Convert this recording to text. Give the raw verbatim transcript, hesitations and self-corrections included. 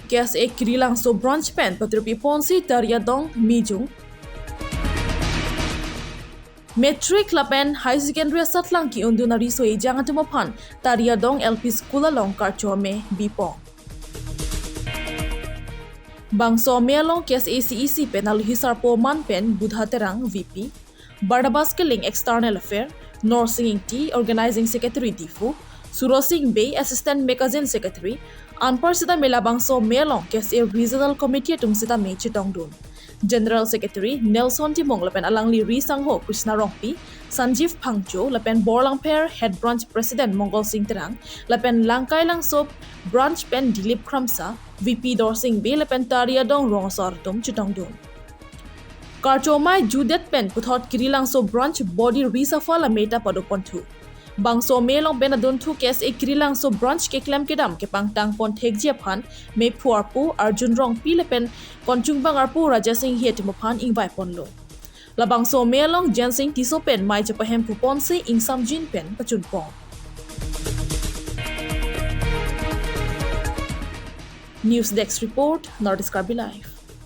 K S A Kirilangso branch pen patirpi ponsi Tariadong Mijung Matric lapen High Secondary asatlang ki-undun ariso ejang atum aphan Tariadong L P School along karcho ame bipon. Bangso ame along K S A C E C pen alohi sarpo man pen Budha Terang V P, Barnabas Killing External Affair, Norsing Ingti Organizing Secretary Diphu, Surosing Bey Assistant Magazine Secretary, anpar sita me labangso ame along K S A Regional Committee atum sitame chetongdun. General Secretary Nelson Timung lapen alangli ri sangho Krishna Rongpi, Sanjeev Phangcho lapen Borlangpher Head Branch President Mongol Sing Terang lapen Langkailangso Branch pen Dilip Kramsa, V P Dorsing Bey lapen Tariadong rong asor atum chetongdun. Karcho amei jutdet pen puthot Kirilangso Branch body reshuffle amei ta padoponthu. Bangso ame along pen adunthu K S A Kirilangso Branch keklem kedam kepangtang pon thekji aphan mephu arpu Arjun Rongpi lapen konchungbang arpu Raja Singhi atum aphan ingvai ponlo. Labangso ame along Jensing Tisso pen mei chepahem pu ponsi ingsamjin pen pachunpon. News Desk Report, North East Karbi Live.